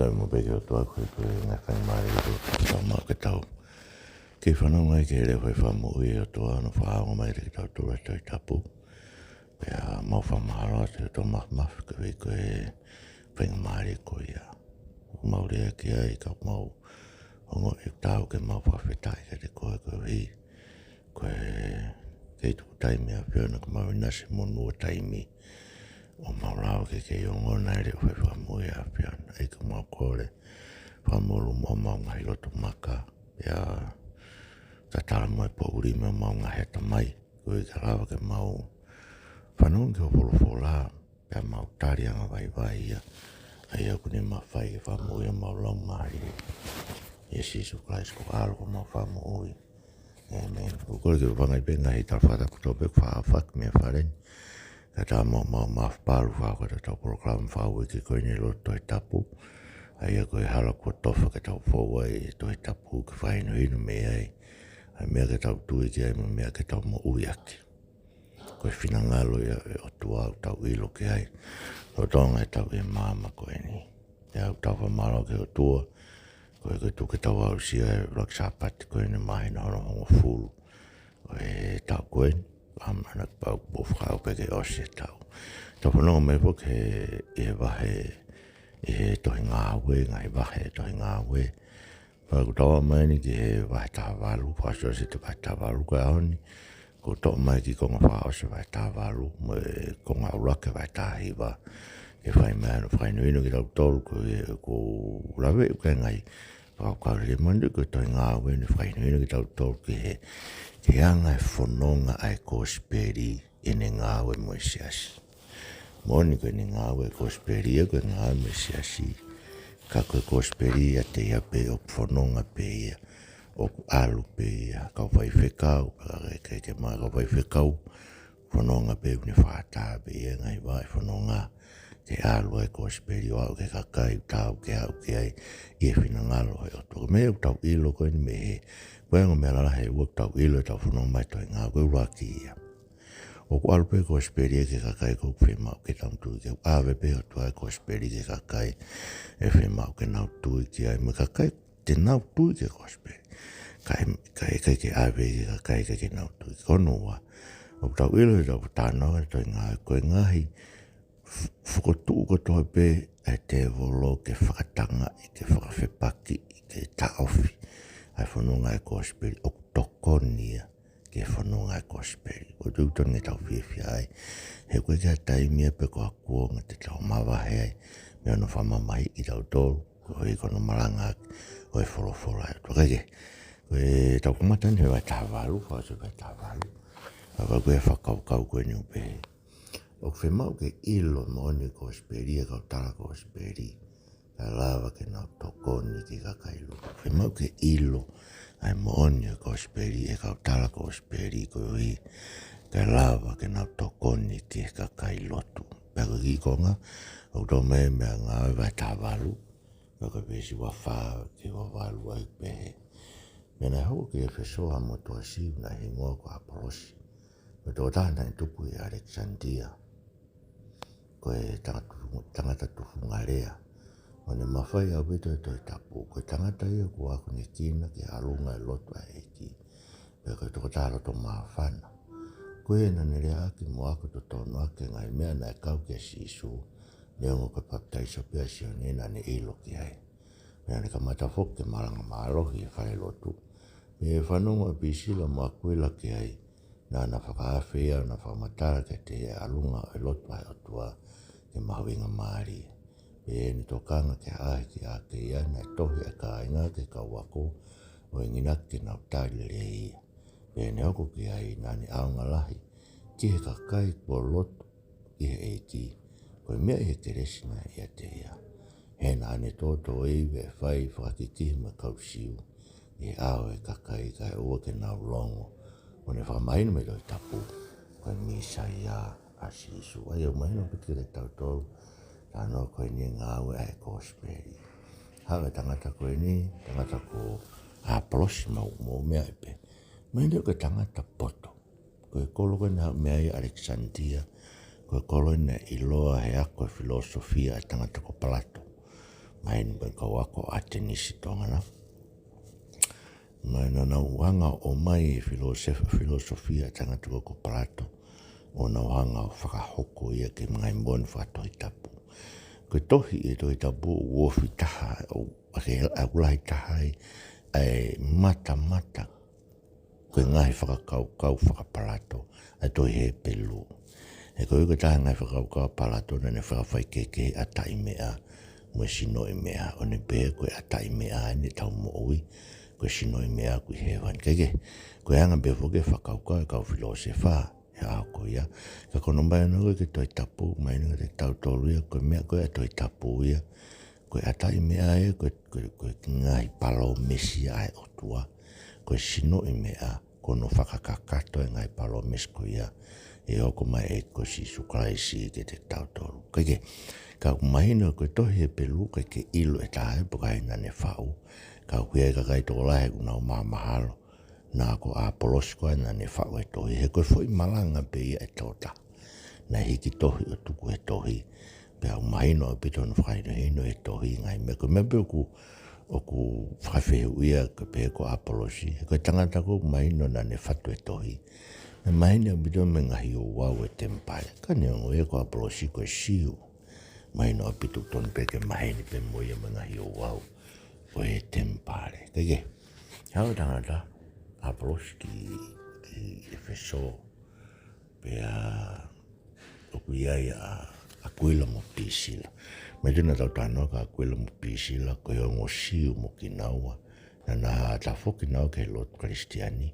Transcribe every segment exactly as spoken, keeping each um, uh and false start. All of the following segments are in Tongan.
Tau mo peke ʻOtua, ko e, ko e ngaahi faingamālie ʻoku tau maʻu ke tau kei fanongo ai ki he leʻo faifakamoʻui ʻa e ʻOtua, ʻoku ne fakaongo mai kiate kitautolu ʻe he Tohi Tapu. Pea mau fakamālō atu ki he ʻOtua Māfimafi koeʻuhi ko e faingamālie ko ia. ʻOku mau lea ki ai, ka ʻoku mau ongoʻi ʻoku taau ke mau fakafetaʻi kiate koe koeʻuhi ko e kei tuku taimi ʻa e ʻAfiona ke mau ʻinasi mo nofo taimi ʻo mau lava ke kei ongona e leʻo faifakamoʻui ʻa e ʻAfiona. ʻEiki, ʻoku mau kole, fakamolū muʻa homau ngaahi loto maka, pea tatala muʻa e poʻuli mei homau ngaahi ʻatamai, koeʻuhi ke lava ke mau fanongo ki hoʻo folofola, pea mau tali angavaivai ia, ʻa ia ʻoku ne mafai ke fakamoʻui homau laumālie. ʻIa Sīsū Kalaisi ko ho ʻAlo ko homau Fakamoʻui. ʻĒmeni. ʻOku ou kole ke u hūfanga ʻi he ngaahi tala fakatapu kotoa pē ʻoku faʻa aofaki mei he fale ni. Kae ʻatā mo homau mafapalu fakahoko ʻetau polokalama fakauike ko eni ʻi he lotu Tohi Tapu. ʻA ia ko e hala kuo tofa ke tau fou ai he Tohi Tapu ke fakahinohino mei ai ʻa e meʻa ke tau tui ki ai mo e meʻa ke tau moʻui ʻaki. Ko e finangalo ia ʻo e ʻOtua ʻoku tau ʻilo ki ai lolotonga ʻetau ʻi he māmani ko eni. Pea ʻoku tau fakamālō ki he ʻOtua, koeʻuhi ko e tuku ke tau aʻusia e ʻuluaki Sāpate ko eni māhina hono hongofulu ʻo e taʻu ko eni, ʻa ia ʻoku pau kuo fakaʻau pē ke ʻosi e taʻu. Tau fanongo mai foki he, ʻi he vahe, ʻi he tohi Ngāue, ngaahi vahe tohi Ngāue. Pea ʻoku tau aʻu mai eni ki he vahe taha valu, fakaʻosiʻosi ʻetau vahe taha valu ko e ʻaho ni. ʻOku toʻo mai e kiʻi konga fakaʻosi e vahe taha valu, mo e konga ʻuluaki e vahe taha hiva. Ke fai mai hono fakahinohino kitautolu, ko e, ʻoku ou lave ʻi he ngaahi fakakaukau lelei moʻoni ko e tohi Ngāue ʻoku ne fakahinohino kitautolu ki he, ki he anga e fononga ʻa e Kosipeli ʻi heʻene ngāue mo e siasi. Moʻoni ko ʻene ngāue e Kosipeli ia ko e ngāue mo e siasi. Ka ko e Kosipeli ʻiate ia pē ʻoku fononga pē ia, ʻoku ʻalu pē ia, kau faifekau, pea ʻikai ke, ke maʻu kau faifekau, fononga pē ʻoku ne fakaʻatā pē ia e ngaahi vaʻe fononga ke ʻalu ai e Kosipeli ʻo aʻu ki he kakai ʻoku taau ke aʻu ki ai ʻi he finangalo ʻo e ʻOtua. Ko e meʻa ʻoku tau ʻilo ko eni mei he, ko e ongo meʻa lalahi ʻe ua ʻoku tau ʻilo ʻi heʻetau fononga mai he tohi Ngāue, ko e ʻuluaki ia. ʻOku ʻalu pē e Kosipeli ki he kakai ʻoku fiemaʻu ke nau tui ki ai. ʻOku ʻave pē ʻe he ʻOtua e Kosipeli ki he kakai ʻoku fiemaʻu ke nau tui ki ai, mo e kakai te nau tui ki he Kosipeli. Kae, kae ʻikai ke ʻave ki he kakai ʻikai ke nau tui. Ko hono ua, ʻoku tau ʻilo ʻi heʻetau talanoa he tohi Ngāue, ko e ngaahi f-, fokotuʻu kotoa pē ʻa e tēvolo ke fakatangaʻi, ke fakafepakiʻi, ke taʻofi ʻa e fononga ʻa e Kosipeli, ʻoku tokoni ia ki he fononga ʻa e Kosipeli. ʻOku ou tui ʻoku totonu ke tau fiefia ai. He ʻoku ʻikai ha taimi ia pe ko ha kuonga te tau mavahe ai mei hono fakamamahiʻi kitautolu, koeʻuhi ko hono malangaʻaki ʻo e folofola ʻa e ʻOtua. Kae kehe, ko ʻetau kamata eni he vahe taha valu, fakaʻosi e vahe taha valu. Ka ko e fakakaukau ko eni ʻoku pehē: ʻOku fiemaʻu ke ʻilo e moʻoni ʻo e Kosipeli ʻe he kau tala Kosipeli, kae lava ke nau tokoni ki he kakai lotu. Fiemaʻu ke ʻilo ʻa e moʻoni ʻo e Kosipeli ʻe he kau tala Kosipeli koeʻuhi kae lava ke nau tokoni ki he kakai lotu. Pea ko e kiʻi konga ʻoku toʻo mai mei he Ngāue vahe taha valu, pea ko e veesi ua fā ki he ua valu, ʻoku pehē: Pea naʻe hoko ki ʻEfesō ha motuʻa Siu naʻe hingoa ko ʻApolosi, ko e tokotaha naʻe tupu ʻi ʻAlekisanitia, ko e tangata tufu-, tangata tufunga lea, ʻo ne mafai ʻaupito he Tohi Tapu. Ko e tangata ia kuo akonekina ki he ʻalunga ʻo e lotu ʻa e ʻEiki, pea ko e tokotaha loto māfana. Ko ia naʻa ne leaʻaki mo ako totonu ʻaki e ngaahi meʻa naʻe kau kia Sīsū, neongo ko e papitaiso pē ʻa Sione naʻa ne ʻilo ki ai. Pea naʻa ne kamata foki ke malanga mālohi he falelotu. Pea fanongo ʻa Pisila mo ʻAkuila ki ai, naʻa na fakaafe ia ʻo na fakamatala kiate ia e ʻalunga ʻo e lotu ʻa e ʻOtua ke mahuʻingamālie. Pea ne tokanga ke ʻaʻahi ki ʻAkeia, naʻe tohi ʻa e kāinga ki he kau ako ʻo enginaki ke nau tali lelei ia. Pea ne hoko ki ai, naʻa ne ʻaonga lahi ki he kakai kuo lotu ki he ʻEiki, ko e meʻa ʻi he kelesi naʻe ʻiate ia. He naʻa ne tōtōivi ʻa e fai fakakikihi mo e kau Siu ʻi he ʻao ʻo e kakai, kae ʻoua ke nau longo. ʻO ne fakamahino mei he Tohi Tapu ko e Mīsaia ʻa Sīsū. ʻA ia ʻoku mahino ʻaupito kiate kitautolu e talanoa ko eni, e ngāue ʻa e Kosipeli. Haʻu e tangata ko eni, tangata ko ʻApolosi, mou, mou meaʻi pē. Mahino ko e tangata poto. Ko e kolo ko ē naʻe haʻu mei ai ʻa ʻAlekisanitia, ko e kolo ē naʻe ʻiloa he ako e filōsofia ʻa e tangata ko Palato. Mahino pē kau ako ʻAtenisi Tonga na. Mahino naʻa nau hanga ʻo ʻomai e filōsef-, filōsofia ʻa e tangata ko Palato, ʻo nau hanga ʻo fakahoko ia ki he ngaahi moʻoni fakatohitapu. Ko e tohi, e Tohi Tapu ʻoku ofi taha, ʻo, ʻa ke, ʻoku lahi taha ai ʻa e matamata ko e ngaahi fakakaukau faka-Palato ʻa e tohi Hepelū. He ko e ʻuhi ko e taha e ngaahi fakakaukau ʻa Palato naʻa ne fakafaikehekehe ʻa e ʻataʻi meʻa mo e sinoʻi meʻa, ʻo ne pehē ko e ʻataʻi meʻa ʻeni ʻetau moʻui, ko e sinoʻi meʻa ʻoku ʻi hēvani. Kae kehe, ko e anga pē foki e fakakaukau ʻa e kau filōsefa he ʻaho ko ia. Ka ko hono mahino ko ē ki he Tohi Tapu, mahino kiate kitautolu ia, ko e meʻa ko ē ʻa e Tohi Tapu ia, ko e ʻataʻi meʻa ia, ko e, ko e, ko e ngaahi palōmesi ʻa e ʻOtua. Ko e sinoʻi meʻa, ko hono fakakakato e ngaahi palōmesi ko ia ʻe hoko mai ʻe he ʻEiki ko Sīsū Kalaisi kiate kitautolu. Kae kehe, ka ʻoku mahino ko e tohi Hepelū ʻikai ke ʻilo ʻe taha ia pe ko hai naʻa ne faʻu. Ka ʻoku ʻi ai e kakai tokolahi ʻoku nau mahamahalo naʻa ko ʻApolosi ko ē naʻa ne faʻu e tohi, he ko e foʻi malanga pē ia ʻe toko taha. Naʻe hiki tohi ʻo tuku he tohi, pea ʻoku mahino ʻaupito hono fakahinohino e tohi, ngaahi meʻa, ko e meʻa pē ʻoku, ʻoku fakafehuʻia, ko e pehē ko ʻApolosi, he ko e tangata ko ē ʻoku mahino naʻa ne fatu e tohi, naʻe maheni ʻaupito mei he ngaahi ouau ʻo e temipale. Ka neongo ia, ko ʻApolosi ko e Siu, mahino ʻaupito, tonu pē ke maheni pē mo ia mei he ngaahi ouau ʻo e temipale. Kae kehe, haʻu e tangata ʻApolosi ki, ki ʻEfesō, pea ʻoku ʻi ai ʻa ʻAkuila mo Pisila. Mahino naʻa tau talanoa kia ʻAkuila mo Pisila, ko e ongo Siu mo kinaua, naʻa na tafoki kinaua ki he lotu Kalisitiane,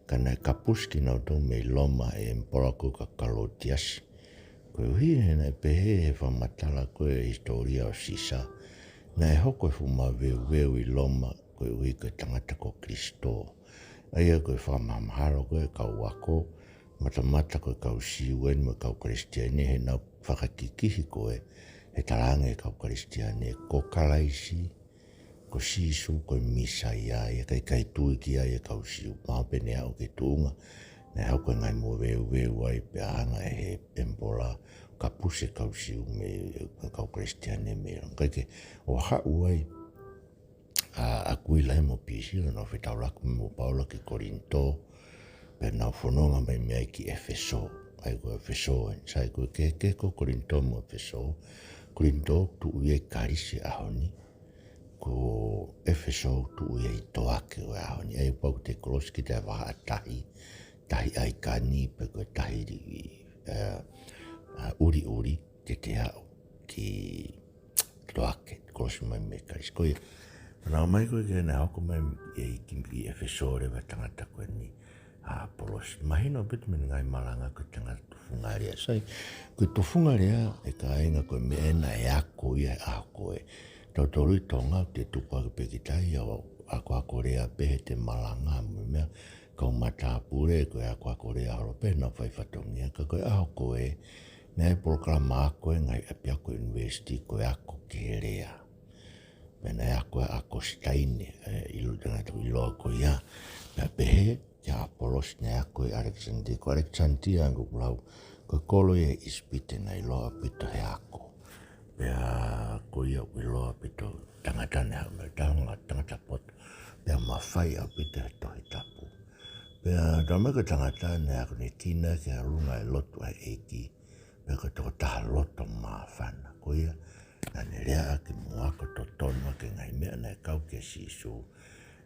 ka naʻe kapusi kinautolu mei Loma ʻe he ʻemipola ko ē ko Kalotiasi. Koeʻuhi he naʻe pehē he fakamatala ko ē ʻa e hisitōlia ʻo Sisa, naʻe hoko e fuʻu maveuveu ʻi Loma koeʻuhi ko e tangata ko Kilisitō. ʻA ia ko e fakamahamahalo ko ē ʻa e kau ako, matamata ko e kau Siu ʻeni mo e kau Kalisitiane, he naʻa nau fakakikihi ko ē he talaange ʻe he kau Kalisitiane ko Kalaisi, ko Sīsū ko e Mīsaia ia, kae ʻikai tui ki ai e kau Siu. Mahalo pē ne aʻu ki he tuʻunga naʻe hoko e ngaahi moveuveu ai pea hanga ʻe he ʻemipola ʻo kapusi e kau Siu mei, e kau Kalisitiane mei Loma. Kae kehe, ʻo haʻu ai ʻa ʻAkuila mo Pisila, nau fetaulaki mo Paula ki Kolinitō, pea nau fononga mai mei ai ki ʻEfesō. ʻA ia ko ʻEfesō ʻeni, sai, ko e kehekehe ko Kolinitō mo ʻEfesō, Kolinitō tuʻu ia ʻi Kalisi he ʻaho ni, ko ʻEfesō tuʻu ia ʻi Toake ʻo e ʻaho ni. ʻA ia pau ke kolosi kita he vahaʻa tahi, tahi ʻaikani, pe ko e tahi, ē, ʻa, ʻuliʻuli, te te aʻu ki Toake, kolosi mai mei Kalisi. Ko ia, naʻa nau ō mai ko ē ke na hoko mai ʻi, ʻi, ʻi ʻEfesō leva e tangata ko eni, ʻa ʻApolosi. Mahino ʻaupito mei he ngaahi malanga ko e tangata tufungalea. Sai, ko e tufungalea, ʻe kāinga, ko e meʻa ʻena ʻe ako ia he ʻaho ko ē. Tautolu ʻi Tonga ʻoku te tukuange pē kita ia ʻo akoako lea pē heʻete malanga mo e meʻa, kau matāpule ko e akoako lea holo pē ʻenau fai fatongia, ka ko e ʻaho ko ē, naʻe ʻi ai e polokalama ako ʻi he ngaahi ʻapiako ʻunivēsiti ko e ako ki he lea. Pea naʻe ako ʻa Kositaine, ē, ʻilo, tangata ʻiloa ko ia. Pea pehē kia ʻApolosi naʻe ako ʻi ʻAlekisanitia, ko ʻAlekisanitia ʻoku lau ko e kolo ia ʻi ʻIsipite naʻe ʻiloa ʻaupito he ako. Pea ko ia ʻoku ʻiloa ʻaupito, tangata naʻe haʻu mei he tangata poto, pea mafai ʻaupito he Tohi Tapu. Pea talamai ko e tangata naʻe akonekina ki he ʻalunga e lotu ʻa e ʻEiki, pea ko e tokotaha loto māfana. Ko ia, naʻa ne leaʻaki mo ako totonu ʻaki e ngaahi meʻa naʻe kau kia Sīsū.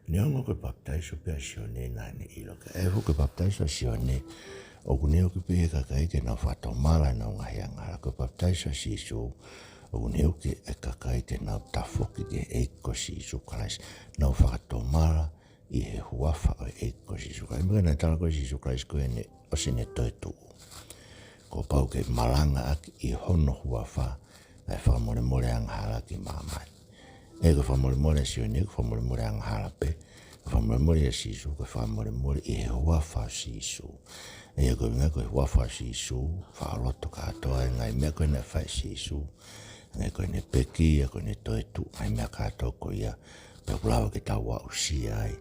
Neongo ko e papitaiso pē ʻa Sione naʻa ne ʻilo, ka ʻe hoko e papitaiso ʻa Sione, ʻoku ne ʻoange pē ki he kakai ke nau fakatomala ʻenau ngaahi angahala. Ko e papitaiso ʻa Sīsū, ʻoku ne ʻoange ki he kakai ke nau tafoki ki he ʻEiki ko Sīsū Kalaisi, nau fakatomala ʻi he huafa ʻo e ʻEiki ko Sīsū Kalaisi. Meʻa naʻe tala ko ē ʻe Sīsū Kalaisi ko ʻene ʻosi ʻene toetuʻu, kuo pau ke malangaʻaki ʻi hono huafa ʻa e fakamolemole angahala ki māmani. ʻA ia ko e fakamolemole ʻa Sione, ko e fakamolemole angahala pē. Ko e fakamolemole ʻa Sīsū, ko e fakamolemole ʻi he huafa ʻo Sīsū. ʻA ia ko e ʻuhinga ko e huafa ʻo Sīsū, faʻa loto kātoa e ngaahi meʻa ko ē naʻe fai ʻe Sīsū. Ngaahi ko ʻene pekia, ko ʻene toetuʻu, ngaahi meʻa kātoa ko ia, pea ʻoku lava ke tau aʻusia ai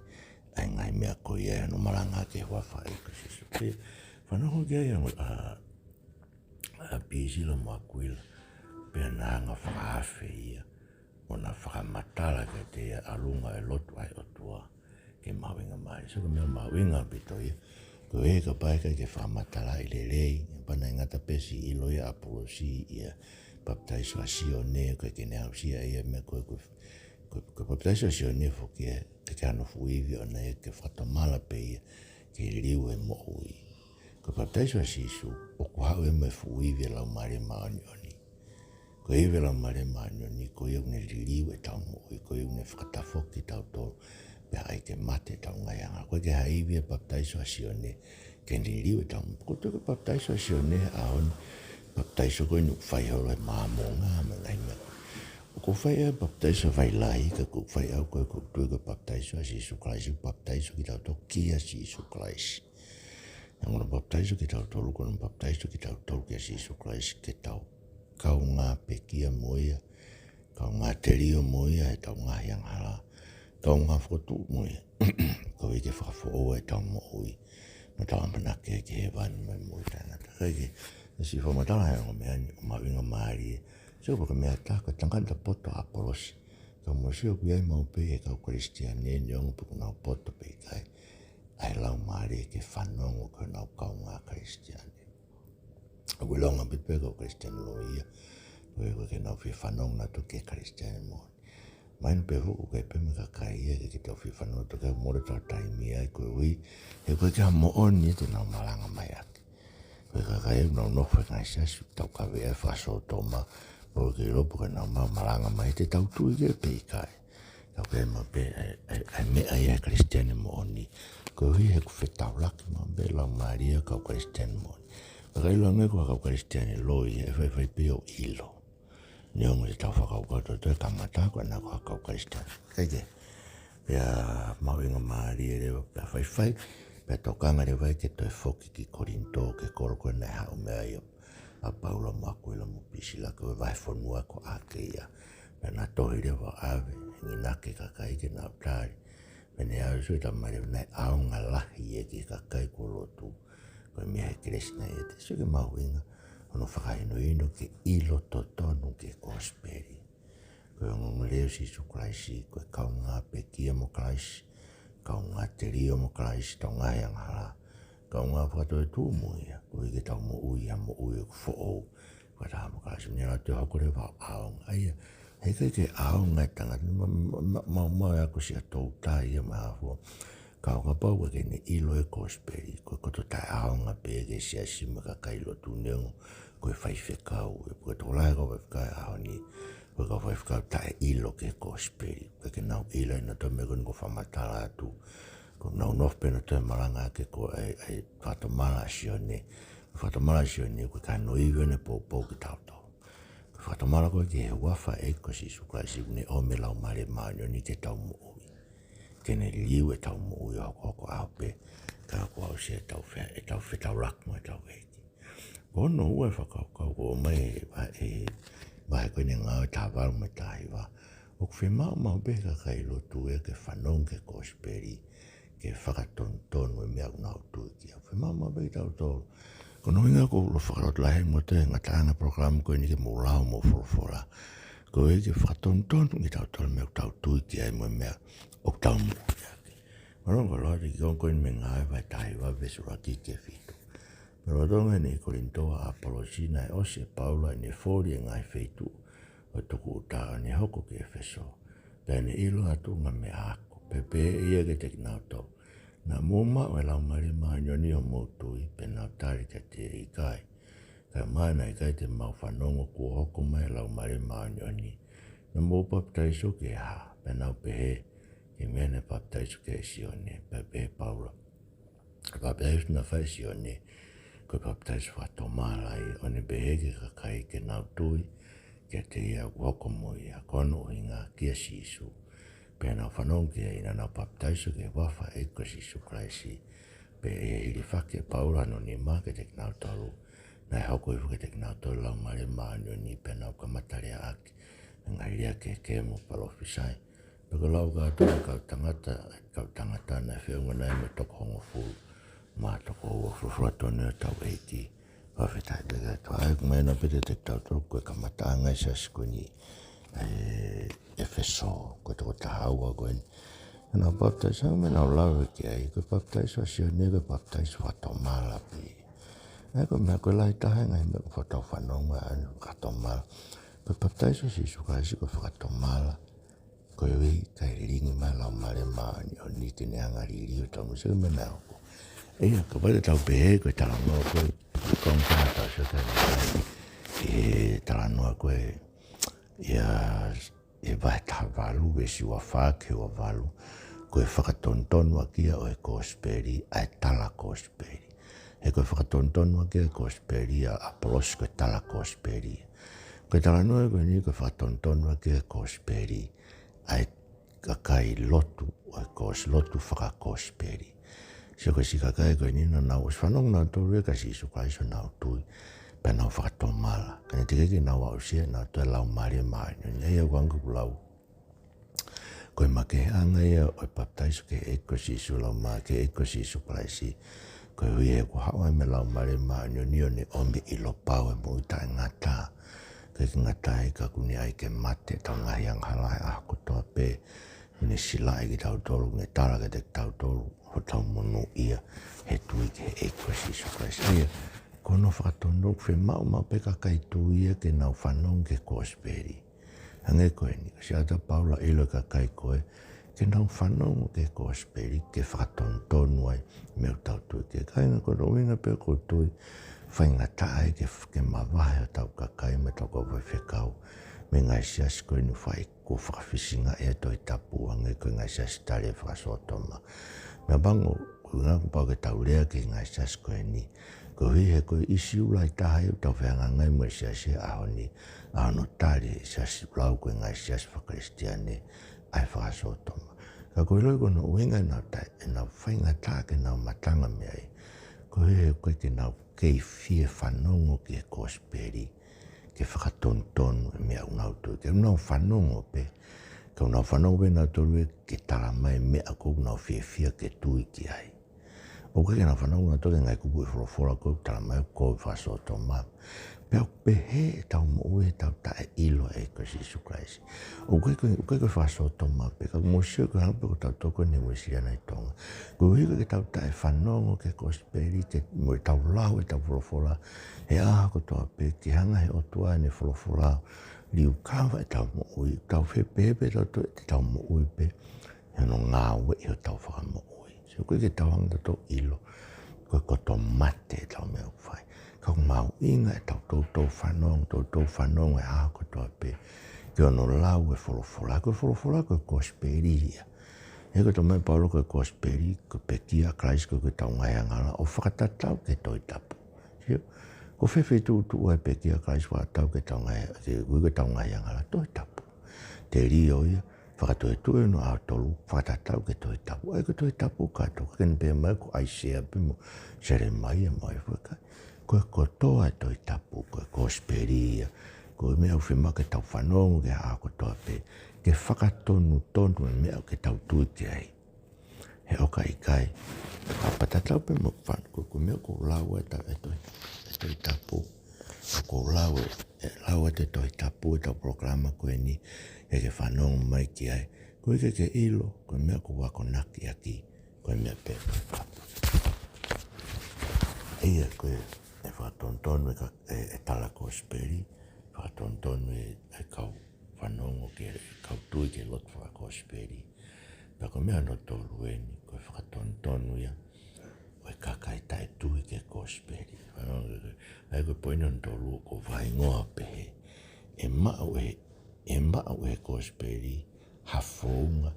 ʻa e ngaahi meʻa ko ia ʻi hono malangaʻaki e huafa ʻo e ʻEiki ko Sīsū. Pea fanongo ki ai ʻa, ʻa Pisila mo ʻAkuila, pea na hanga ʻo fakaafe ia, ʻo ʻo na fakamatala kiate ia ʻa e ʻalunga ʻo e lotu ʻa e ʻOtua ke mahuʻinga mālie. So ko e meʻa mahuʻinga ʻaupito ia. Ko e hā kapau ʻe ʻikai ke fakamatalaʻi lelei, pea naʻe ngata pē siʻi ʻilo ia ʻa ʻApolosi ia, papitaiso ʻa Sione, ko e ʻikai ke ne aʻusia ia meʻa ko ē ko, ko, ko e papitaiso ʻa Sione foki ē, ʻikai ke ʻi ai hano fuʻu ivi ʻona ia ke fakatomala pē ia ke liliu e moʻui. Ko e papitaiso ʻa Sīsū, ʻoku haʻu ia mo e fuʻu ivi ʻa e Laumālie Māʻoniʻoni. Ko e ivi ʻa e Laumālie Māʻoniʻoni, ko ia ʻoku ne liliu ʻetau moʻui, ko ia ʻoku ne fakatafoki kitautolu, pea ʻai ke mate ʻetau ngaahi angahala. ʻOku ʻikai ke ʻi ai ha ivi ʻa e papitaiso ʻa Sione ke ne liliu ʻetau moʻui. Ko e papitaiso ʻa Sione ʻa ʻene papitaiso ko eni ʻoku fai holo ʻe he Māmonga mo e ngaahi meʻa. ʻOku fai ʻa e papitaiso ʻa e vai lahi, ka ʻoku fai ʻe au ko e ʻoku ou tui ko e papitaiso ʻa Sīsū Kalaisi, papitaiso kitautolu kia Sīsū Kalaisi. Naʻa ne papitaiso kitautolu, ko ʻene papitaiso kitautolu kia Sīsū Kalaisi, ke tau kaungā pekia mo ia, kaungā telio mo ia ʻi heʻetau ngaahi angahala, kaungā fokotuʻu mo ia, ko ia ke fakafoʻou ʻetau moʻui, mo ʻetau ʻamanaki ki hēvani mo e moʻui taʻengata. Kae kehe, ʻa e siʻi fakamatala ʻa e ongo meʻa ni ʻoku mahuʻinga mālie. So ko e meʻa ʻe taha, ko e tangata poto ʻa ʻApolosi. Ka mou sio ʻoku ʻi ai maʻu pē ʻi he kau Kalisitiane, neongo pe ʻoku nau poto pe ʻikai, ʻa e laumālie ke fanongo ki honau kaungā Kalisitiane. ʻOku ʻilonga ʻaupito pē kau Kalisitiane loi ia, ko e, ko e ʻikai ke nau fie fanongo nautolu ki he Kalisitiane moʻoni. Mahino pē foki ʻoku ʻi ai pē mo e kakai ia ʻikai ke tau fie fanongo nautolu ki ai, mole ʻetau taimi ai koeʻuhi he ʻoku ʻikai ke ʻi ai ha moʻoni ia te nau malanga mai ʻaki. Ko e kakai ʻoku nau nofo he ngaahi siasi ʻoku tau kaveinga ʻe fakasōtoma, ʻoku ʻikai ke ʻilo pe ʻoku nau maʻu malanga mai te tau tui ki ai pe ʻikai. Ka ʻoku ʻi ai maʻu pē ʻa e, ʻa e, ʻa e meʻa ia ʻa e Kalisitiane moʻoni. Koeʻuhi he ʻoku fetaulaki maʻu pē laumālie ʻa e kau Kalisitiane moʻoni. Ka ʻikai ʻilonga ia ko e kau Kalisitiane loi ia ʻe faifai pē ʻo ʻilo. Neongo ʻetau fakakaukau totonu kamata ko ena ko e kau Kalisitiane. Kae kehe, pea mahuʻinga mālie leva, pea faifai, pea tokanga leva ia ke toe foki ki Kolinitō, ki he kolo ko ē naʻe haʻu mei ai ʻa Paula mo ʻAkuila mo Pisila, ko e vahefonua ko ʻAkeia. Pea na tohi leva ʻo ʻave, enginaki e kakai ke nau tali. Pea ne ʻai ʻe Sīsū ʻa e tama leva naʻe ʻaonga lahi ia ki he kakai kuo lotu. Ko e meʻa he kelesi naʻe ʻiate ia. So ko e mahuʻinga hono fakahinohino ke ʻilo totonu ki he kosipeli. Ko e ongoongolelei ʻo Sīsū Kalaisi, ko e kaungā pekia mo Kalaisi, kaungā telio mo Kalaisi, ʻetau ngaahi angahala, kaungā fakatoetuʻu mo ia, koeʻuhi ke tau moʻui ʻa e moʻui ʻoku foʻou, fakataha mo Kalaisi. Naʻa ne ʻalu atu ʻo hoko leva ʻo ʻaonga. ʻA ia, he ʻikai ke ʻaonga e tangata, ma, ma, ma, ma, ma, ʻa ko sia toutai ia ma hafo. Ka ʻo kapau ʻoku ʻikai ke ne ʻilo e kosipeli, ko e koto taʻeʻaonga pē ki he siasi mo e kakai lotu, neongo ko e faifekau, ʻe, ko e tokolahi e kau faifekau he ʻaho ni, ko e kau faifekau taʻeʻilo ki he kosipeli, ʻoku ʻikai ke nau ʻilo ʻe nautolu e meʻa ko eni ʻoku fakamatala atu, ʻoku nau nofo pē nautolu he malanga ʻaki ko e, e fakatomala ʻa Sione, fakatomala ʻa Sione, ko e ʻikai hano ivi ʻo ʻene poupou kitautolu. Ko e fakatomala ko ē ki he huafa ʻo e ʻEiki ko Sīsū Kalaisi, ʻoku ne ʻomi e Laumālie Māʻoniʻoni ke tau moʻui. Ke ne liliu ʻetau moʻui ʻo hokohoko ʻaho pē, ka kuo aʻusia ʻetau fe-, ʻetau fetaulaki mo ʻetau ʻEiki. Ko hono ua e fakakaukau ʻoku ʻomai ʻe, ʻe, ʻe he vahe ko eni Ngāue taha valu mo e taha hiva. ʻOku fiemaʻu maʻu pē ʻe he kakai lotu ia ke fanongo ki he kosipeli, ke fakatonutonu e meʻa ʻoku nau tui ki ai. Fiemaʻu maʻu pē kitautolu. Ko hono ʻuhinga ʻoku ou fakalotolahi mo te ngataʻanga polokalama ko eni ke mou lau mo folofola. Ko e ke fakatonutonu kitautolu e meʻa ʻoku tau tui ki ai mo e meʻa ʻoku tau moʻui ʻaki. Mālō, ko e ʻalu ki he ongo ko eni mei he Ngāue vahe taha hiva veesi ʻuluaki ki he fitu. Pea lolotonga ʻene ʻi Kolinitō ʻa ʻApolosi naʻe ʻosi ʻe Paula ʻene foli e ngaahi feituʻu ʻo e tūkuta ʻo ne hoko ki ʻEfesō. Pea ne ʻilo ʻa e tuʻunga meʻa ako, pea pehē ʻe ia kiate kinautolu, naʻa mou maʻu e Laumālie Māʻoniʻoni ʻi hoʻomou tui, pea nau tali kiate ia, ʻikai, kae ʻumaʻā naʻe ʻikai te mau fanongo kuo hoko mai e Laumālie Māʻoniʻoni, naʻa mou papitaiso ki he hā? Pea nau pehē, ki he meʻa naʻe papitaiso ki ai ʻa Sione. Pea pehē ʻe Paula, ko e papitaiso naʻe fai ʻe Sione, ko e papitaiso fakatomala ia, ʻo ne pehē ki he kakai ke nau tui kiate ia ʻoku hoko mo ia, ko hono ʻuhinga kia Sīsū. Pea nau fanongo ki ai, naʻa nau papitaiso ki he huafa ʻo e ʻEiki ko Sīsū Kalaisi. Pea ʻi he hilifaki ʻe Paula hono nima kiate kinautolu, naʻe hoko hifo kiate kinautolu e Laumālie Māʻoniʻoni, pea nau kamata lea ʻaki e ngaahi lea kehekehe mo palōfisai. Pea ko e lau kātoa ʻa e kau tangata, kau tangata naʻe feʻunga nai mo e toko hongofulu mā toko ua. Folofola tonu ʻa hotau ʻEiki. Fakafetaʻi pē ki he ʻOtua. ʻA ia ʻoku mahino pē kiate kitautolu ko e kamataʻanga e siasi ko eni, ʻa e, ʻa e Efeso, ko e toko taha ua ko eni. Naʻa nau papitaiso, meʻa naʻa nau lave ki ai, ko e papitaiso ʻa Sione, ko e papitaiso fakatomala pē. ʻA ia ko e meʻa ko e lahi taha e ngaahi meʻa ko e fakafanongo ʻa e fakatomala. Ko e papitaiso ʻa Sīsū Kalaisi ko e fakatomala. Ko e ʻuhi kae lilingi mai Laumālie Māʻoniʻoni ke ne hanga ʻo liliu ʻetau moʻui, sio ki he meʻa naʻe hoko. ʻA ia, kapau te tau pehē ko e talanoa ko ē, ko e konga tau sio ki ai, ʻi he talanoa ko ē, ʻia, ʻi he vahe taha valu, veesi ua fā ki he ua valu, ko e fakatonutonu ʻaki ia ʻo e kosipeli, ʻa e tala kosipeli. He ko e fakatonutonu ʻaki ia ʻo e kosipeli ʻa ʻApolosi ko e tala kosipeli. Ko e talanoa ko eni ko e fakatonutonu ʻaki ia ʻo e kosipeli, ʻa e kakai lotu, ʻo e kos-, lotu fakakosipeli. Sio ko e siʻi kakai ko eni naʻa nau ʻosi fanongo nautolu ia kia Sīsū Kalaisi ʻo nau tui, pea nau fakatomala. Ka naʻe teʻeki ke nau aʻusia ʻe nautolu e Laumālie Māʻoniʻoni. ʻA ia ʻoku ou lau. Ko e makeheʻanga ia ʻo e papitaiso ki he ʻEiki ko Sīsū Laumā-, ki he ʻEiki ko Sīsū Kalaisi. Koeʻuhi he kuo haʻu ai mei he Laumālie Māʻoniʻoni ʻo ne ʻomi e ʻilo pau ʻo e moʻui taʻengata. ʻIkai ke ngata ai ka kuo ne ʻai ke mate ʻetau ngaahi angahala he ʻaho kotoa pē. Kuo ne silaʻi kitautolu, kuo ne tala kiate kitautolu hotau monūʻia he tui ki he ʻEiki ko Sīsū Kalaisi. ʻA ia, ko hono fakatonutonu, fiemaʻu maʻu pē kakai tui ia ke nau fanongo ki he kosipeli. Hangē ko eni, ko e siʻi ʻata Paula ʻilo e kakai ko ē, ke nau fanongo ki he kosipeli, ke fakatonutonu ai e meʻa ʻoku tau tui ki ai. Kāinga, ko hono ʻuhinga pē ʻoku ou tui, faingataʻa ai ke, ke mavahe hotau kakai mo ʻetau kau faifekau mei he ngaahi siasi ko eni ʻoku fai, kuo fakafisingaʻi ʻe he Tohi Tapu, hangē ko e ngaahi siasi tali fakasōtoma. Meʻa pango, ko e ʻuhinga kuo pau ke tau lea ki he ngaahi siasi ko eni. Koeʻuhi he ko e ʻīsiu lahi taha ia ʻoku tau fehangahangai mo e siasi he ʻaho ni, ʻa hono tali ʻe he siasi ʻoku lau ko e ngaahi siasi fakakalisitiane ʻa e fakasōtoma. Ka ʻoku ou ʻiloʻi ko hono ʻuhinga ʻenau taʻe, ʻenau faingataʻa ke nau matanga mei ai, koeʻuhi he ʻoku ʻikai ke nau kei fie fanongo ki he kosipeli, ke fakatonutonu e meʻa ʻoku nau tui ki ai. Nau fanongo pē, ka nau fanongo pē nautolu ia ke tala mai e meʻa ʻoku nau fiefia ke tui ki ai. ʻOku ʻikai ke nau fanongo nautolu ki he ngaahi kupu ʻo e folofola ʻoku tala mai ʻoku fakasōtoma. Pea ʻoku pehē ʻetau moʻui, ʻetau taʻeʻilo e ʻEiki ko Sīsū Kalaisi. ʻOku ʻikai ko e, ʻoku ʻikai ko e fakasōtoma pē, ka mou sio ki he anga pē ko ʻetau tokoni Uēsiliana ʻi Tonga. Koeʻuhi ko ʻetau taʻefanongo ki he kosipeli, ke, mo ʻetau lau ʻetau folofola he ʻaho kotoa pē, ke hanga ʻe he ʻOtua ʻene folofola ʻo liukava ʻetau moʻui, tau fie pehē pē tautolu ʻetau moʻui pē, he ʻoku ngāueʻi hotau fakamoʻui. Sio, ʻoku ʻikai ke tau hanga ʻo tau ʻilo ko e koto mate ʻetau meʻa ʻoku fai. Ka ʻoku mahuʻinga ʻetau toutou fanongo, toutou fanongo he ʻaho kotoa pē ki hono lau e folofola. Ko e folofola ko e kosipeli ia. He ko e talamai ʻe Paula ko e kosipeli, ko e pekia ʻa Kalaisi ko e, ko ʻetau ngaahi angahala, ʻo fakatatau ki he Tohi Tapu. Sio, ko fē feituʻu ʻoku tuʻu ai e pekia ʻa Kalaisi fakatatau ki heʻetau ngaahi, ki he, ko ʻetau ngaahi angahala? Tohi Tapu. Telio ia, fakatoetuʻu ʻi hono ʻaho tolu, fakatatau ki he Tohi Tapu. ʻA ia ko e Tohi Tapu kātoa, ke ne pehē mai ko ʻAisea pē mo Selemaia mo e fakakai. Ko e kotoa e Tohi Tapu, ko e kosipeli ia. Ko e meʻa ʻoku fiemaʻu ke tau fanongo ki ai he ʻaho kotoa pē, ke fakatonutonu e meʻa ʻoku tau tui ki ai. He ʻoka ʻikai, ka pea tatau pē mo fan-, ko, ko e meʻa ʻoku ou lau ʻa e ta-, e Tohi, e Tohi Tapu. ʻOku ou lau e, e lau ʻa e Tohi Tapu ʻi heʻetau polokalama ko eni, ke ke fanongo mai ki ai. Ko e ke ke ʻilo, ko e meʻa ʻoku ou akonaki ʻaki, ko e meʻa pē. ʻA ia ko e, e fakatonutonu e ka-, e, e tala kosipeli, fakatonutonu e, e kau fanongo ki he, kau tui ki he lotu fakakosipeli. Pea ko e meʻa hono tolu eni, ko e fakatonutonu ia ʻo e kakai taʻetui ki he kosipeli. Fanongo ki he, ʻa ia ko e poini hono tolu ʻoku ou vahevahe pehē. ʻE maʻu ʻe, ʻe maʻu ʻe he kosipeli ha founga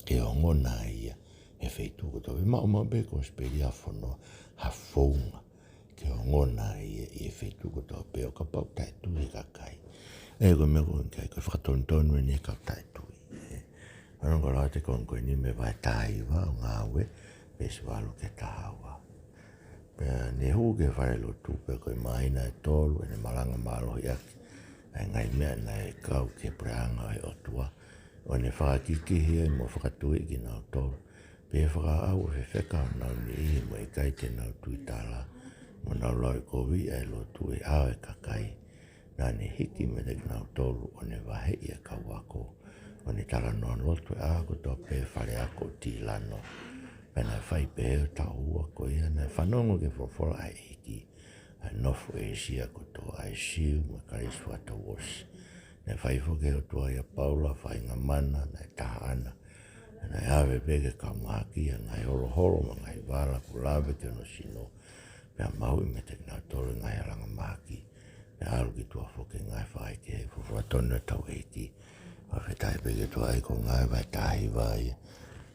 ke ongona ai ia he feituʻu kotoa. ʻE maʻu maʻu pē kosipeli ha fono-, ha founga ke ongona ai ia ʻi he feituʻu kotoa pē ʻo kapau taʻetui e kakai. ʻE ko e meʻa ko eni, ko e fakatonutonu eni e kau taʻetui. ʻE, ʻa ia ko e lau atu e konga ko eni mei he vahe taha hiva ʻo Ngāue, veesi valu ki he taha ua. Pea ne hū ki he falelotu, pea ko e māhina ʻe tolu ʻene malanga mālohi ʻaki ʻa e ngaahi meʻa naʻe kau ki he puleʻanga ʻo e ʻOtua, ʻo ne fakakikihi ai mo fakatuiʻi kinautolu. Pea ʻi he fakaʻau ʻo fefeka honau niʻihi mo e ʻikai te nau tuitala, mo nau lauʻikoviʻi ʻa e lotu ʻi he ʻao ʻo e kakai. Naʻa ne hiki meiate kinautolu ʻo ne vaheʻi e kau ako, ʻo ne talanoa lotu ʻa e ako kotoa pē fale ako ʻo Tilano. Pea naʻe fai pehē ʻo taʻu ua ko ia, naʻe fanongo ki he folofola ʻa e ʻEiki ʻa e nofo ʻĒsia kotoa, ʻa e Siu mo e Kalisi fakatouʻosi. Naʻe fai foki ʻe he ʻOtua ʻia Paula ha faʻahinga mana, naʻe taha ʻana. Naʻe ʻave pē ki he kau mahaki ʻa e ngaahi holoholo mo e ngaahi vala kuo lave ki hono sino, pea mahuʻi meiate kinautolu e ngaahi alanga mahaki. Pea ʻalu ki tuʻa foki e ngaahi faʻahikehe. Folofola tonu ʻa hotau ʻEiki. Fakafetaʻi pē ki he ʻOtua. ʻA ia ko e ngāue vahe taha hiva ia,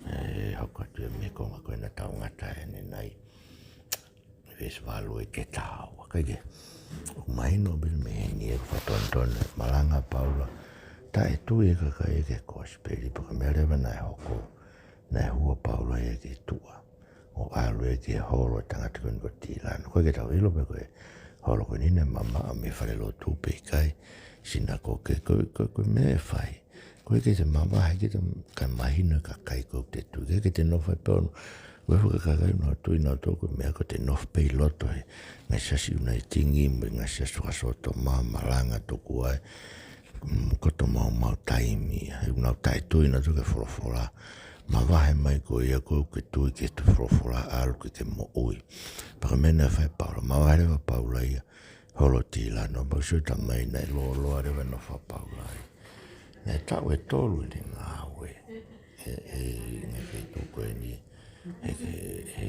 ʻe hoko atu ia mei he konga ko ē naʻa tau ngata ai ʻanenai, veesi valu ki he taha ua. Kae kehe, ʻoku mahino pē mei heni ʻoku fakatonutonu e malanga ʻa Paula, taʻetui e kakai ki he kosipeli, pea ko e meʻa leva naʻe hoko, naʻe hū ʻa Paula ia ki tuʻa ʻo ʻalu ia ki he holo ʻo e tangata ko eni ko Tilano. ʻOku ʻikai ke tau ʻilo pe ko e holo ko eni naʻe mamaʻo mei he falelotu pe ʻikai, sinakoke, ko e, ko e, ko e meʻa ʻe fai, ʻoku ʻikai ke te mavahe, ʻikai ke te, kae mahino e kakai ʻoku te tui ki ai, ʻikai ke te nofo ai pē ʻo, ʻoku ʻi ai e kakai ʻoku nau tui nautolu ko e meʻa ko ē te nofo pē ʻi loto he ngaahi siasi ʻuniting mo e ngaahi siasi fakasōtoma, malanga tokua ē, mm, koto maumau taimi, he ʻoku nau taʻetui nautolu ki he folofola. Mavahe mai koe ia ʻoku ke tui ki he folofola, ʻalu ke ke moʻui. Pea ko e meʻa naʻe fai ʻe Paula, mavahe leva ʻa Paula ia, holo Tilano, pea sio atu mai naʻe lōloa leva e nofo ʻa Paula ai. Naʻe taʻu ʻe tolu ʻene ngāue ʻi he, ʻi he ngaahi feituʻu ko eni, ʻi he, ʻi he,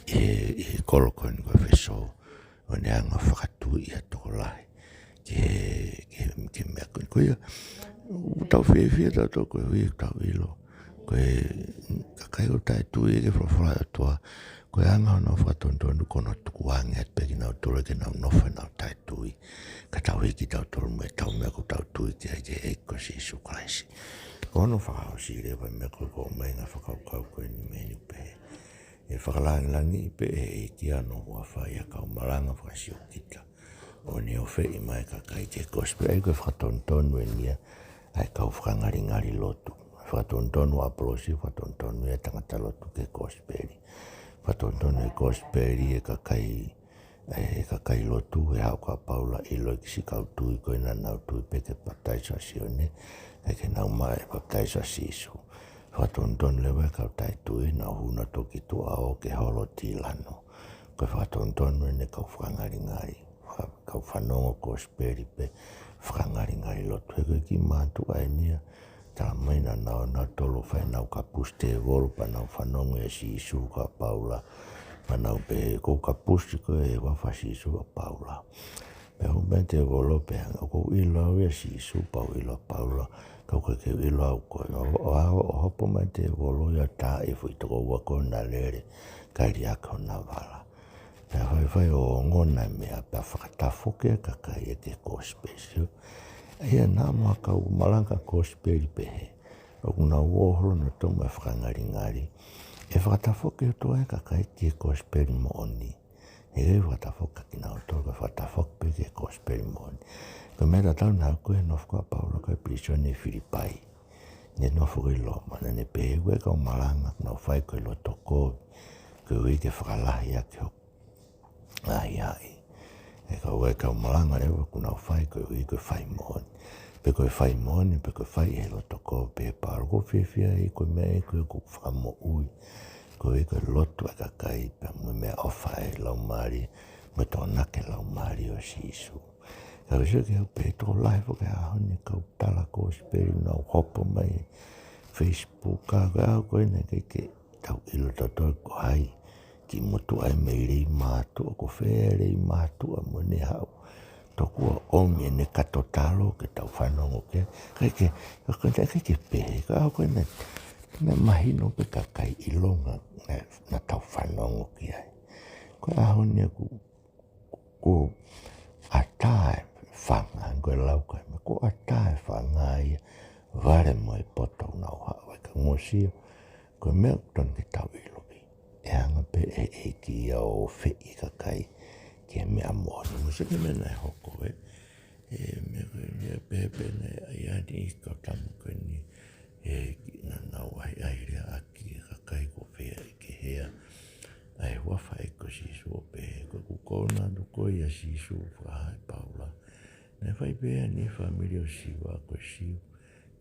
ʻi he, ʻi he kolo ko eni ko ʻEfesō, ʻo ne hanga ʻo fakatui ʻa e tokolahi ki he, ki he, ki he meʻa ko eni. Ko ia, ʻoku tau fiefia tautolu koeʻuhi ʻoku tau ʻilo ko e kakai ʻoku taʻetui ki he folofola ʻa e ʻOtua, ko e anga hono fakatonutonu ko hono tukuange atu pē kinautolu ke nau nofo ʻi heʻenau taʻetui, ka tau hiki tautolu mei heʻetau meʻa ʻoku tau tui ki ai, ki he ʻEiki ko Sīsū Kalaisi. Ko hono fakaʻosi leva e meʻa ko ē ʻoku ʻomai e ngaahi fakakaukau ko eni mei heni, pehē ʻe fakalangilangiʻi pē ʻe he ʻEiki ʻa hono huafa ʻa e kau malanga fakasiokita, ʻo ne ʻofeʻi mai e kakai ki he kosipeli. ʻA ia ko e fakatonutonu eni ia ʻa e kau fakangalingali lotu. Fakatonutonu ʻa ʻApolosi, fakatonutonu ia e tangata lotu ki he kosipeli. Fakatonutonu e kosipeli e kakai, e kakai lotu, he haʻu ko ē ʻa Paula ʻo ʻilo e siʻi kau tui ko ē naʻa nau tui pē ki he papitaiso ʻa Sione, kae ʻikai ke nau maʻu e papitaiso ʻa Sīsū. Fakatonutonu leva e kau taʻetui, nau hū nautolu ki tuʻa ʻo aʻu ki he holo Tilano. Ko e fakatonutonu eni e kau fakangalingali, faka-, kau fanongo kosipeli pe fakangalingali lotu. He ko e kiʻi mātuʻa eni ia, talamai naʻa nau, nautolu ʻo fai ʻenau kapusi tēvolo, pea nau fanongo ʻia Sīsū kia Paula, pea nau pehē, ʻoku ou kapusi koe ʻi he huafa ʻo Sīsū ʻa Paula. Pea hū mai e tēvolo pea hanga, ʻoku ou ʻilo au ʻia Sīsū, pea u ʻilo ʻa Paula, ka ʻoku ʻikai ke u ʻilo au koe. ʻO, ʻo, ʻo, ʻo hopo mai e tēvolo ia ʻo taaʻi e foʻi tokoua ko ē naʻe lele, kae liʻaki hona vala. Pea faifai ʻo ongona e meʻa, pea fakatafoki e kakai ia ki he kosipeli. Sio, ʻa ia naʻa mo e kau malanga kosipeli pehē, ʻoku nau ō holo nautolu mo e fakangalingali, ʻe fakatafoki ʻe he ʻOtua e kakai ki he kosipeli moʻoni. He ʻikai fakatafoki kinautolu, ka fakatafoki pē ki he kosipeli moʻoni. Ko e meʻa tatau naʻe hoko he nofo ko ē ʻa Paula ko ē pilīsone ʻi Filipai. Ne nofo ko ē ʻi Loma, naʻa ne pehē ko e kau malanga ʻoku nau fai ko e loto kovi, koeʻuhi ke fakalahi ʻaki hoku ahiahi. He ko e kau malanga leva ʻoku nau fai koeʻuhi ko e fai moʻoni. Pe ko e fai moʻoni, pe ko e fai ʻi he loto kovi, pehē ʻe Paula. ʻOku ou fiefia ʻi he meʻa ko ē ʻoku ou fakamoʻui, koeʻuhi ko e lotu ʻa e kakai, pea mo e meʻaʻofa ʻa e Laumālie, mo e tokonaki ʻa e Laumālie ʻo Sīsū. Ka ʻoku sio ki ai pē, tokolahi foki he ʻaho ni e kau tala kosipeli ʻoku nau hopo mai he Facebook, ka ko e ʻaho ko ē naʻe ʻikai ke tau ʻilo tautolu ko hai, kiʻi motuʻa ia mei Leimātuʻa, ko fē Leimātuʻa mo ʻene haʻu. Tokua ʻomi ʻene kato talo ke tau fanongo ki ai. ʻIkai ke, ka ko e ʻikai ke pehē, ka ʻaho ko ē naʻe, naʻe mahino pē kakai ʻilonga naʻa, naʻa tau fanongo ki ai. Ko e ʻaho ni ʻoku, ʻoku ʻatā e fanga, ko e lau ko ē, ʻoku ʻatā e fanga ia, vale mo e poto ʻoku nau haʻu ai, ka ʻoku ou sio, ko e meʻa ʻoku totonu ke tau ʻiloʻi, ʻe hanga pē ʻe he ʻEiki ia ʻo ʻofeʻi e kakai ki he meʻa moʻoni. Mou sio ki he meʻa naʻe hoko, ē. ʻE, meʻa ko ē, meʻa pehē pē naʻe ʻi ai e kau tama ko eni, ʻe, naʻa nau ʻahiʻahileaʻaki e kakai ko ē ʻi he hea ʻa e huafa ʻo e ʻEiki ko Sīsū, ʻo pehē, ko ʻeku kole atu ko ē ʻia Sīsū, fakahā ʻe Paula. Naʻe fai pē ʻe he fāmili ʻo Siva ko e Siu,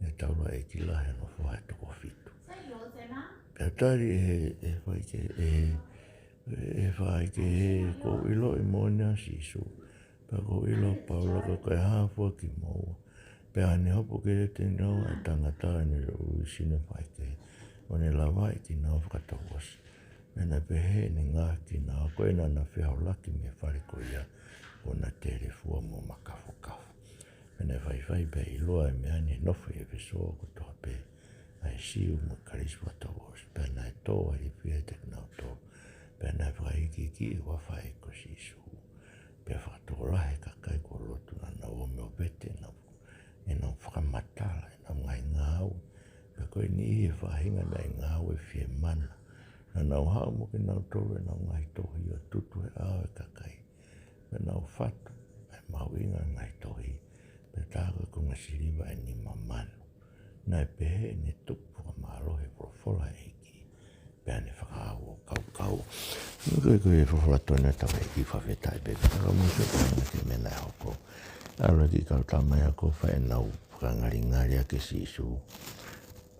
naʻe taula ʻEiki lahi ʻa hono foha ʻe toko fitu. Pea tali ʻe he, ʻe he faikehe, ʻe he, ʻe he faikehe, ʻoku ou ʻiloʻi moʻoni ʻa Sīsū. Pea ʻoku ou ʻilo ʻa Paula ko e kau hā fua kimoua. Pea ne hopo ki he tēniti ʻa e tangata ʻa ʻene ui sino faikehe, ʻo ne lavaʻi kinaua fakatouʻosi. Pea naʻe pehē ʻene ngaahi kinaua, ko ʻena naʻa na feholaki mei he fale ko ia, ʻo na telefua mo makafokafo. Pea naʻe faifai pea ʻiloa ʻa e meʻa ni ʻe nofo ʻi ʻEfesō kotoa pē, ʻa e Siu mo e Kalisi fakatouʻosi. Pea naʻe tō ʻa e ilifia ʻiate kinautolu. Pea naʻe fakaikiiki ʻa e huafa ʻo e ʻEiki ko Sīsū. Pea fakatokolahi ʻa e kakai kuo lotu, naʻa nau ō mai ʻo vete ʻenau, ʻenau fakamatala, ʻenau ngaahi ngāue. Pea ko e niʻihi ʻi he faʻahinga naʻe ngāue fiemana. Naʻa nau haʻu mo kinautolu ʻenau ngaahi tohi ʻo tutu he ʻao ʻo e kakai. Pea nau fatu ʻa e mahuʻinga ʻo e ngaahi tohi, pea tā ko e konga siliva ʻe nima mano. Naʻe pehē ʻene tupu fakamālohi ʻa e folofola ʻa e ʻEiki, pea ne fakaʻau ʻo kaukau. Ko e, ko e folofola tonu ʻa hotau ʻEiki, fakafetaʻi pē. Pea ka mou sio ki he meʻa naʻe hoko. ʻAlu ki he kau tama ia ʻo fai ʻenau fakangalingali ʻaki ʻa Sīsū.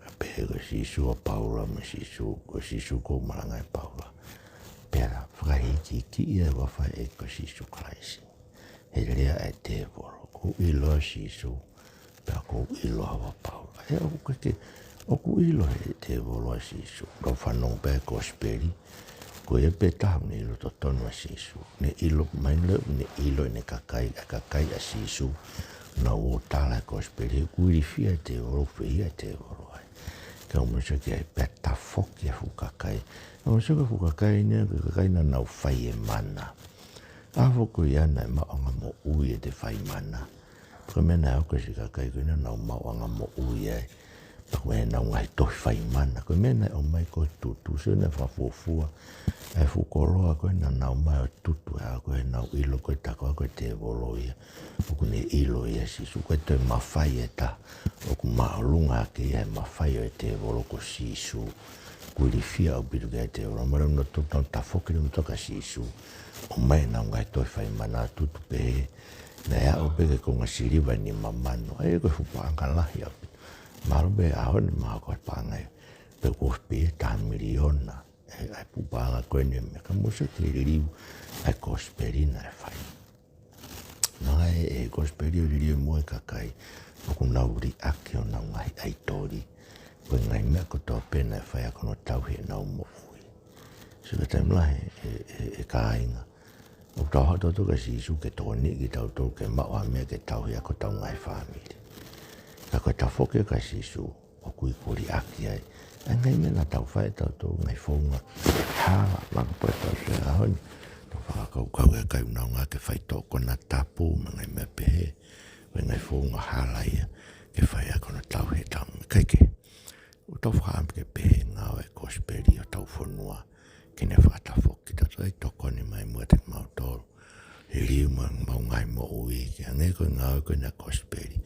Pea pehē ko Sīsū ʻa Paula mo Sīsū, ko Sīsū ʻoku malangaʻi ʻe Paula. Pea fakaikiiki ʻa e huafa ʻo e ʻEiki ko Sīsū Kalaisi he lea ʻa e tēvolo. ʻOku ou ʻilo ʻa Sīsū, pea ʻoku ou ʻilo ʻa Paula. ʻE ʻoku ke, ʻoku ʻilo ʻe he tēvolo ʻa Sīsū. Kau fanongo pē he kosipeli, ko ia pē taha naʻe ʻilo totonu ʻa Sīsū. Ne ʻilo mai leva, ne ʻilo ʻe he kakai, ʻa e kakai ʻa Sīsū, naʻa nau ō ʻo tala ʻa e kosipeli, ʻoku ilifia ʻa e tēvolo, fehiʻa ʻa e tēvolo ai. Ka mou sio ki ai, pea tafoki ʻa e fuʻu kakai. Ka mou sio ki he fuʻu kakai ni, ko e kakai naʻa nau fai e mana. ʻAho ko ia naʻe maʻuʻanga moʻui ʻete fai mana. Ko e meʻa naʻe hoko ki he siʻi kakai ko ē naʻa nau maʻuʻanga moʻui ai. Pea ko ʻenau ngaahi tohi fai mana. Ko e meʻa naʻe ʻomai ko e tutu, sio naʻe fakafuofua. ʻA e fuʻu koloa ko ē naʻa nau ō mai ʻo tutu, ʻa ko ē naʻa nau ʻilo ko e tā ko ē ko e tēvolo ia. ʻOku ne ʻilo ia ʻa Sīsū, ko e toe mafai ʻe taha ʻoku māʻolunga ʻaki ia he mafai ʻo e tēvolo ko Sīsū. ʻOku ilifia ʻaupito ki ai ʻa e tēvolo. Mālō naʻa nau tafoki leva ʻo toka Sīsū. ʻOmai ʻenau ngaahi tohi fai mana ʻo tutu pē. Naʻe aʻu pē ki he konga siliva ʻe nima mano. ʻA ia ko e fuʻu paʻanga lahi ʻaupito. Mahalo pē ʻaho ni mahalo ko e paʻanga ia pē kuo ʻosi pē taha miliona. ʻE, ʻa e fuʻu paʻanga ko eni, meʻa ka mou sio ki he liliu ʻa e kosipeli naʻe fai. Naʻe ʻi ai e kosipeli ʻo liliu mo e kakai ʻoku nau liʻaki honau ngaahi ʻaitoli. Ko e ngaahi meʻa kotoa pē naʻe fai ʻaki hono tauhi ʻenau moʻui. Sio ki he taimi lahi ʻe, ʻe, ʻe kāinga, ʻoku tau haʻu tautolu kia Sīsū ke tokoniʻi kitautolu ke maʻu ha meʻa ke tauhi ʻaki hotau ngaahi fāmili. Ka ko e tafoki kia Sīsū, ʻoku ʻikai liʻaki ai ʻa e ngaahi meʻa naʻa tau fai tautolu, ngaahi founga hala, maka pue tau se ʻaho ni. Tau fakakaukau ʻe kakai ʻoku nau ngāue ke fai tō konatapu, mo e ngaahi meʻa pehē. Ko e ngaahi founga hala ia ke fai ʻaki hono tauhi ʻetau moʻui. Kae kehe, ʻoku tau fakaʻamu ke pehē ngāue ʻa e kosipeli ʻi hotau fonua, ke ne fakatafoki kitautolu. ʻAi tokoni mai muʻa kiate kimautolu. Liliu mai homau ngaahi moʻui, ke hangē ko e ngāue ko eni ʻa e kosipeli.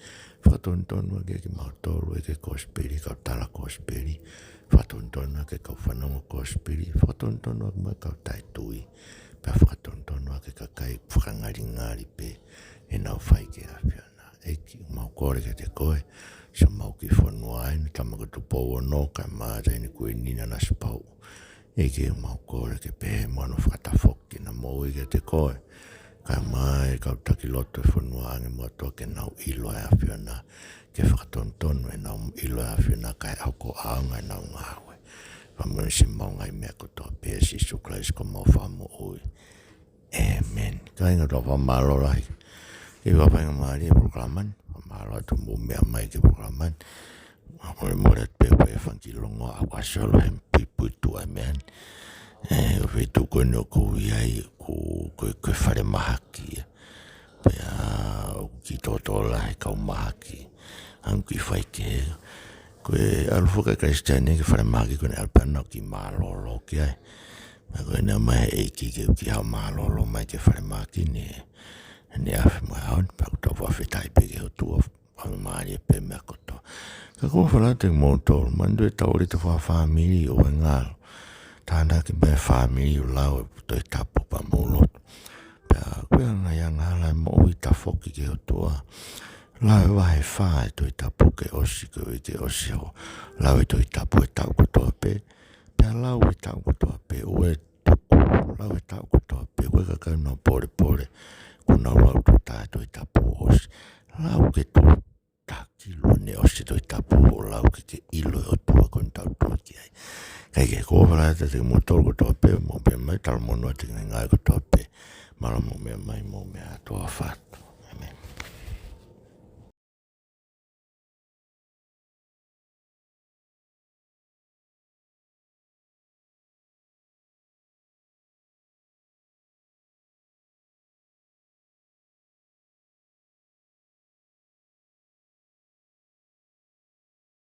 Fakatonutonu ʻaki kimautolu ʻe he kosipeli, kau tala kosipeli. Fakatonutonu ʻaki kau fanongo kosipeli. Fakatonutonu ʻaki mo e kau taʻetui. Pea fakatonutonu ʻaki e kakai fakangalingali pē ʻenau fai ki he ʻAfiona. ʻEiki, ʻoku mau kole kiate koe, sio mau ki fonua eni, Tama ko Tupou Ono, kae ʻumaʻā ʻa Taʻahine Kuini Nanasipauʻu. ʻEiki, ʻoku mau kole ke pehē mo hono fakatafoki ʻena moʻui kiate koe. Kae ʻumaʻā e kau taki lotu ʻo e fonua ange mo ʻOtua ke nau ʻilo ʻa e ʻAfiona. Ke fakatonutonu ʻenau ʻilo ʻa e ʻAfiona kae hoko ʻaonga ʻenau ngāue. Fakamolemole siʻemau ngaahi meʻa kotoa pē, Sīsū Kalaisi ko homau Fakamoʻui. ʻĒmeni. Kāinga, tau fakamālō lahi ki he faingamālie ʻo e polokalama ni. Fakamālō atu hoʻomou meʻa mai ki he polokalama ni. Fakamolemole atu pē ʻoku ʻi ai e fanga kiʻi longoaʻa ʻoku ʻasi holo he puipuituʻa e meʻa ni. ʻE, ʻo e feituʻu ko eni ʻoku ou ʻi ai, ko, ko, ko e falemahaki ia. Pea ʻoku kiʻi tōtō lahi e kau mahaki. Hangē ko e faikehe. Ko e ʻalu foki ʻa e Kalisitiane ki he falemahaki ko eni ʻalu pē ʻo kiʻi mālōlō ki ai. Pea ko ʻene ʻomai ʻe he ʻEiki ke u kiʻi haʻu ʻo mālōlō mai ki he falemahaki ni, ʻene afe mai ʻaho ni, pea ʻoku tau fakafetaʻi pē ki he ʻOtua, fakamālie pē meʻa kotoa. Ka ʻoku ou fakaʻamu atu kiate kimoutolu, manatuʻi ʻetau ʻōlita fakafāmili ʻo e ngalo. Tānaki mai e fāmili ʻo lau e Tohi Tapu pea mou lotu. Pea ʻoku pea naʻe angahala e moʻui, tafoki ki he ʻOtua. Lau e vahe fā e Tohi Tapu ke ʻosi, ke ʻosi, ke ʻosi hoʻo lau e Tohi Tapu he taʻu kotoa pē. Pea lau e taʻu kotoa pē, ʻoua ʻe tuku, lau e taʻu kotoa pē, ʻoua ʻe kakai nau pōlepole, kuo nau lau tuʻo taha e Tohi Tapu ʻosi. Lau ke tuʻo taha kilu ne ʻosi e Tohi Tapu hoʻo lau ke ke ʻilo e ʻOtua ko eni ʻoku tau tui ki ai. Kae kehe, ʻoku ou ʻofa lahi atu kiate kimoutolu kotoa pē, mou meʻa mai, talamonū atu ki he ngaahi kotoa pē. Mālō mou meʻa mai, mou meʻa atu, ʻofa atu.